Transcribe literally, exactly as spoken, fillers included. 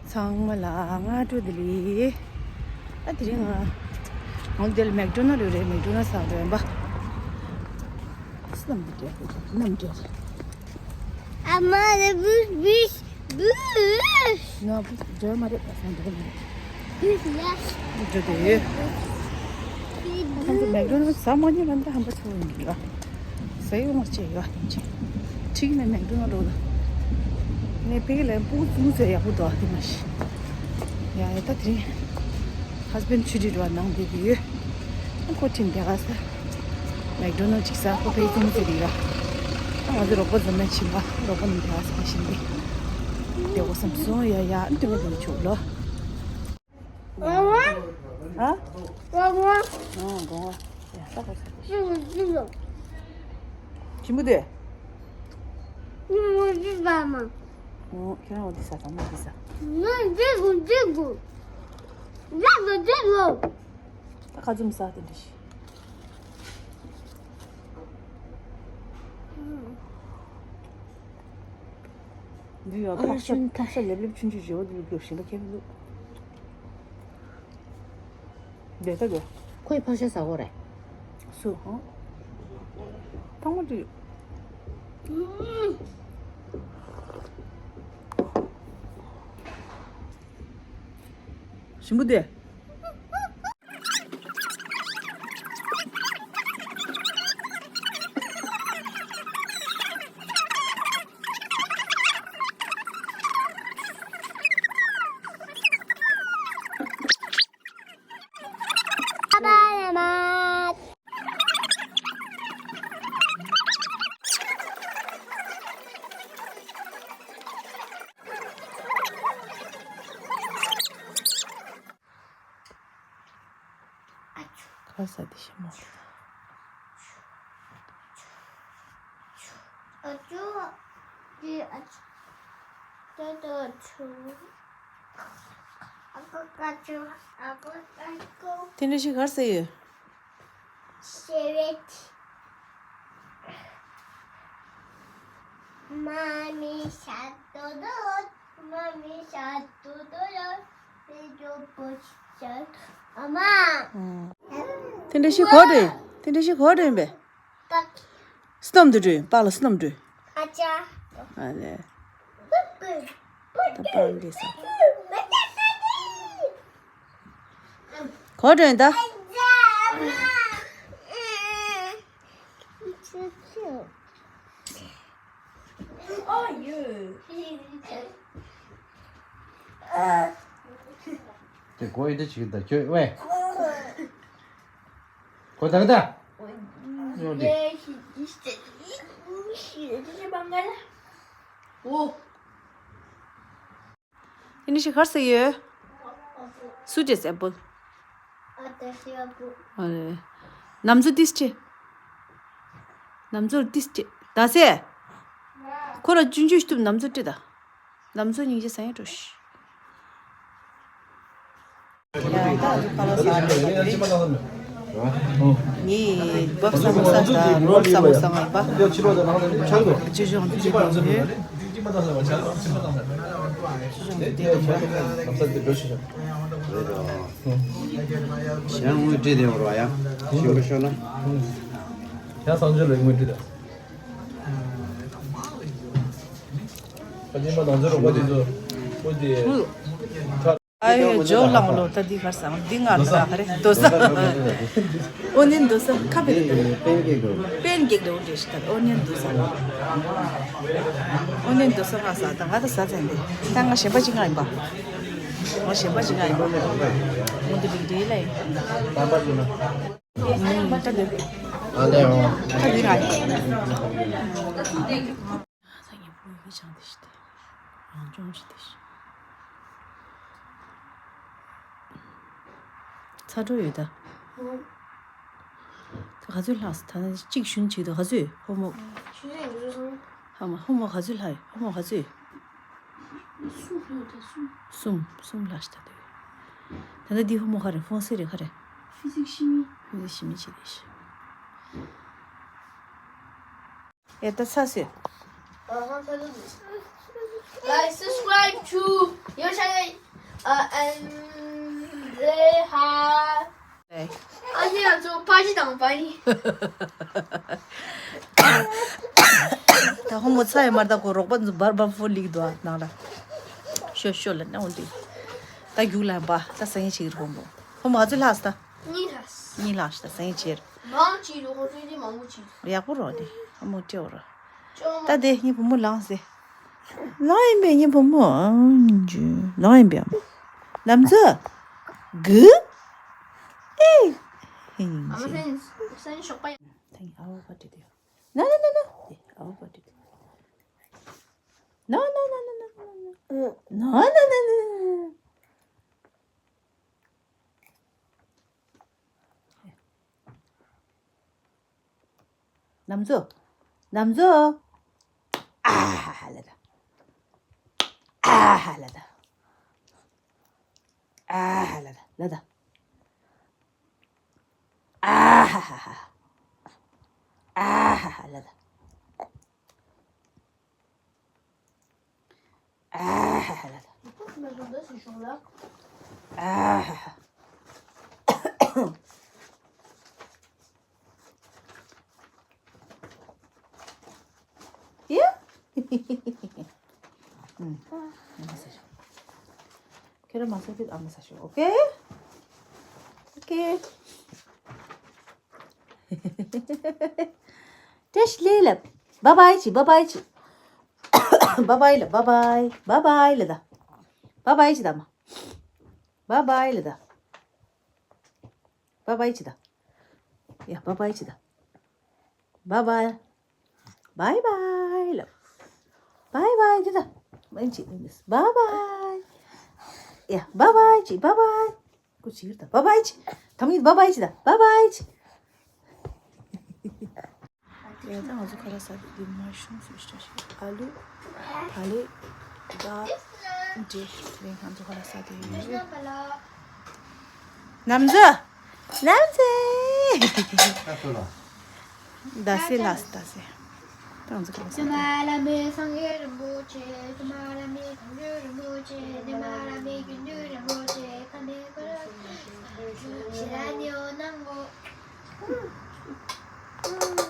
ཚང་མ་ལ་སྔ་དྲོ་བདེ་ལེགས། ཨ་དེ་རིང་ང་ང་འདིར་མེག་ཌོ་ནལ་ཡོད་རེད། མེག་ཌོ་ནལ་ཟ་འགྲོ་ཡིན་པ། སྣམ་འདི་འདྲ་སྣམ་འདྲ། ཨ་མ་ལ་བུ་བུ་བུ། ང་བུ་འདྲ་མ་རེད་པ། སྣམ་འདྲ་མ་རེད། བུ་ལ། འདྲ་དེ་ཡོད། ཁམས་ཚོ་མེག་ཌོ་ནལ་ཟ་མ་མྱོང་ན་འདི་ཧམ་པ་ཚོ་ཡིན་གྱི་ར། ཟ་ཡོང་བ་བྱས་ཡོད་ཨ་ཐམས་ཅད། ཁྲིག་ནས་མེག་ཌོ་ནལ་འགྲོ་ལ། ངས་ཕ་གི་ལ་ཕྲུ་གུ་ཚོ་ཡག་པོ་འདུག་ཨ་དེ་མ་གཞི། ཡ་ཡ་ད་དེ་རིང་ཧ་སི་བྷེན་ཌི་ཆུ་དྲི་འགྲོ་བ་ནང་བསྡད་ཀྱི་ཡོད། ཁོ་ཁྲིམས་དེ་ག་ས། མེག་ཌོ་ནལ་ཅིག་ཟ། ཁོ་ཕ་གི་ཚོང་ཟེར་གྱི་ར། ང་ཚོ་རོགས་པ་འཛོམས་ན་ཕྱིན་པ། རོགས་པ་རྣམས་དེ་ག་ས་ཕ་ཤིན་ཏེ། དེ་འོ་བསམ་སོང་། ཡ་ཡ་འདི་ང་འདི་ཆུག་ལོ། ཨ། ཨ། དགོངས་པ། ཡ་ས་ག་ས། ཞིམ་པོ་དེ། ཨོ་ཁྱེད་རང་འོ་འདི་ཟ། དང་མ་འདི་ཟ། ད་ག་ཚོད་ཟ་དེ་འདྲ་ཞིག་འདི་ཡང་ཕག་ཤ་ཕག་ཤ་ལེབ་ལེབ་ཆུང་ཆུང་བཞི་པ་འདི་ལ་རྒྱོབ་ཤིང་ད་ཁྱད་མི་འདུག་འདི་ལྟ་དགོས། ཁོས་ཕག་ཤ་ཟ་གོ་རེད། སུ་ཧང་། ཐང་མ་དུ། ཞིམ་པོ་དེ། ཁ་ས་དེ་ཤི་མོ། ཨ་ཅོ། དེ་ཨ་ཅོ། ཏོ་ཏོ་ཆུ། ཨ་ཀོ་ཀ་ཅོ། ཨ་ཀོ་ཀ་ཀོ། དེ་འདྲ་ཞིག་གར་ས་ཡོད། ཤེ་བེད། མ་མི་ཤ་ཏོ་ཏོ། མ་མི་ཤ་ཏོ་ཏོ་ཡ། དེ་འདྲ་ཞིག་གོ་དྲན། དེ་འདྲ་ཞིག་གོ་དྲན་པས། སྣམ་དུ་འགྲོ། པགས་ལ་སྣམ་འགྲོ། ཨ་ལེ། ད་པགས་འགྲོ་ས། གོ་དྲན་ད། དེ་གོ་ཡི་དེ་ཅིག་ད་ཁྱོད་ཝེ། གོ་ད་ག་ད། ཡོང་དེ། དེ་ནི་ཞིག་གར་ས་ཡོད། སུ་ཅེས་ཨེ་པལ། ཨ་རེ། ནམ་ཚོ་ཏིས་ཅེ། ནམ་ཚོ་ཏིས་ཅེ། ད་སེ། ཁོ་ལ་ཅུན་ཅུན་ཤི་ཏུབ་ནམ་ཚོ་ཏེ་ད། ནམ་ཚོ་སྙིང་རྗེ་ས་ཡ་འགྲོ་ཤི། ཡ་ད་ཁ་ལོ་ས་རེད་པ་དེ་རེད། ངའི་བབ་ས་མོ་ས་ད་རོལ་ས་མོ་ས་ང་ཡིན་པ། ཅི་ཅོང་དེ་ཅི་ཅོང་དེ་ཅི་ཅོང་དེ། ཡང་དངུལ་བྲིས་ཏེ་འོར་བ་ཡ། ཞིམ་པོ་ཤོར་ན། ཡང་སང་ཆུ་ལ་དངུལ་བྲིས་ཏེ། ཨ་ནི་མ་ནང་ཆུ་རོགས་པ་དེ་ཚོ་ཁོ་དེ། ཨ་ཡོ་ཇོ་ལང་ལོ་ད་འདི་གར་སང་འདི་ང་ར་ཁ་རེ་དོ་ས། ཨོ་ནི་དོ་ས་ཁ་བེ་རེ་ད། པན་ཀེག་རེ་འོ་འདྲེ་ཞིག་ད། ཨོ་ནི་དོ་ས། ཨོ་ནི་དོ་ས་ང་ས་ད་ང་ད་ས་ཚན་དེ་ད་ང་གཞན་པ་ཅིག་ང་ཡིན་པ། ང་གཞན་པ་ཅིག་ང་ཡིན་པ། ཨོ་འདི་ལིག་འདི་ལ་ཡིན། ད་འདི། ད་འདི་ང་ཡིན། ས་ངན་པོ་ཡི་གེ་བྱང་དེ་ཤི་དེ། རང་སྦྱོང་ཞིག་དེ་ཤི། ཚ་དྲོ་ཡོད་ད། ད་ག་ཚོད་ལྷག་ད་ནི་གཅིག་ཞུན་གཅིག་ད་ག་ཚོད་ཧོ་མོ། ཧ་མ་ཧོ་མོ་ག་ཚོད་ལྷག་ཧོ་མོ་ག་ཚོད། གསུམ་གསུམ་ལྷག་ཤི་ད་དེ། ད་ད་འདི་ཧོ་མོ་ག་རེ་ཧྥོན་སེ་རེ་ག་རེ། ཕི་ཟིག་ཤི་མི། ཕི་ཟིག་ཤི་མི་ཆེ་དེ་ཤི། ཡ་ད་ཚ་སེ། Like, subscribe to your channel. ཨ་ཨན་རེ་ཧ། ཨ་ནི་ང་ཚོ་ཕ་ཞིག་དང་པ་ནི། ད་ཧོ་མོ་ཚ་ཡི་མར་ད་ཁོ་རོགས་པ་འཛུ་བར་བར་ཧྥོ་ལིག་དུ་ནང་ལ། ཤོ་ཤོ་ལ་ནའོ་འདི། ད་རྒྱུག་ལ་པ་ད་སང་ཡིན་ཆིག་རོ་མོ། ཧོ་མོ་ཨ་ཚོ་ལྷག་སྟ། གཉིས་ལྷག་གཉིས་ལྷག་སྟ་སང་ཡིན་ཆེར། མང་ཆེ་རུ་ཧོ་ཚོས་དེ་མང་པོ་ཆེ། ཡག་པོ་རོ་ནི། ཧོ་མོ་ཅེ་འོ་ར། ཅོ་མ། ད་དེ་ངའི་བུ་མོ་ལངས་སེ། ལངས་ཡིན་པས་ངའི་བུ་མོ། ཨང་ཇུ། ལངས་ཡིན་པས་ཨ་མ། ལམ་འཛོ། གུ། ཨེ། ཧེ་ཡིན་ཨ་མ་ཤེས། སེན་སེན་ཞོགས་པ། ཐེངས་ཨ་བོ་པ་ཏི་དེ། ན་ན་ན་ན། དེ་ཨ་བོ་པ་ཏི་དེ། ན་ན་ན་ན་ན། ན་ན་ན་ན། ལམ་འཛོ། ལམ་འཛོ། ཨ་ཧ་ཧ་ལ་ད། ཨ་ཧ་ལ་ད། ཨ་ཧ་ལ་ད། ལ་ད། ཨ་ཧ་ཧ་ཧ། ཨ་ཧ་ཧ་ལ་ད། ཨ་ཧ་ཧ་ལ་ད། ཨ་ཧ་ཧ། ཡ། ཨུམ། ཨ་མ་ཟེར། ཁྱེད་རང་མ་ཟེར་གི་ཨ་མ་ཟེར་ཤོག་ཨོ་ཀེ། ཨོ་ཀེ། བཀྲ་ཤིས་བདེ་ལེགས། བཱའི་བཱའི་ཅི། བཱའི་བཱའི་ཅི། བཱའི་བཱའི་ལ། བཱའི་བཱའི། བཱའི་བཱའི་ལ་ད། བཱའི་བཱའི་ཅི་ད་མ། བཱའི་བཱའི་ལ་ད། བཱའི་བཱའི་ཅི་ད། ཡ། བཱའི་བཱའི་ཅི་ད། བཱའི་བཱའི། བཱའི་བཱའི་ལ། བཱའི་བཱའི་ཅི་ད། མན་ཅི་ཨིན་དིས། བཱའི་བཱའི། ཡ། བཱའི་བཱའི་ཅི། བཱའི་བཱའི། ཀུ་ཅི་ད། བཱའི་བཱའི་ཅི། ཐམ་ཡིན། བཱའི་བཱའི་ཅི་ད། བཱའི་བཱའི་ཅི། ཡ། ད་ང་ཚོ་ཁ་ལག་ཟ་དུས་འདི་མ་ཤོང་ཟེར་ཤ་ཤ། ཨ་ལུ། ཕ་ལེ། ད། འདྲེ། དེ་རིང་ང་ཚོ་ཁ་ལག་ཟ་དུས་ཡིན། ནམ་ཟ། ནམ་ཟ། ད་སེ་ལ་ད་སེ། ད་ང་ཚོ་ཁ་ལག་ཟ་དུས།